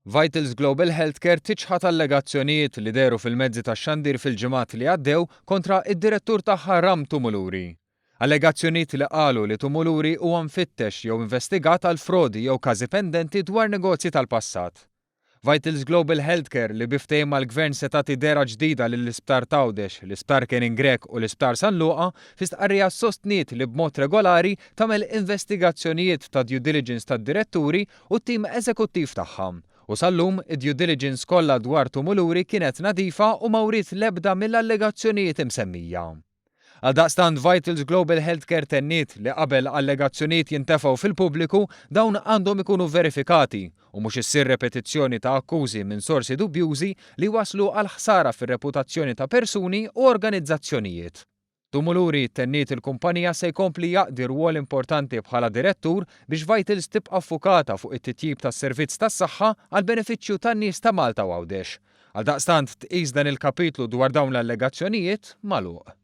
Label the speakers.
Speaker 1: Vitals Global Healthcare tiċħad allegazzjonijiet li dehru fil-mezzi tax-xandir fil-ġimgħat li għaddew kontra id-direttur tagħha Ram Tumuluri. Allegazzjonijiet li qalu li Tumuluri huwa mfittex jew investigat għal frodi jew każi pendenti dwar negozji tal-passat. Vitals Global Healthcare li bi ftehim mal-Gvern se tagħti dehra ġdida lill-Isptar t'Għawdex, l-Isptar Kenin Grech u l-Isptar San Luqa, fi stqarrija sostniet li b'mod regolari tagħmel investigazzjonijiet ta' due diligence tad-diretturi u t-tim eżekuttiv tagħha. U sal-lum, id-due diligence kollha dwar Tumuluri kienet nadifa u ma wriet l-ebda mill-allegazzjonijiet imsemmija. Għaldaqstant Vitals Global Healthcare tenniet li qabel allegazzjonijiet jintefgħu fil-pubbliku, dawn għandhom ikunu verifikati u mhux issir repetizzjoni ta' akkużi minn sorsi dubjużi li jwasslu għal ħsara fir-reputazzjoni ta' persuni u organizzazzjonijiet. Tumuluri tenniet il-kumpanija se jkompli jaqdi rwol importanti bħala direttur biex Vitals tibqa' ffukata fuq it-titjib tas-servizz tas-saħħa għall-benefiċċju tan-nies ta' Malta u Għawdex. Għaldaqstant tqis dan il-kapitlu dwar dawn l-allegazzjonijiet magħluq.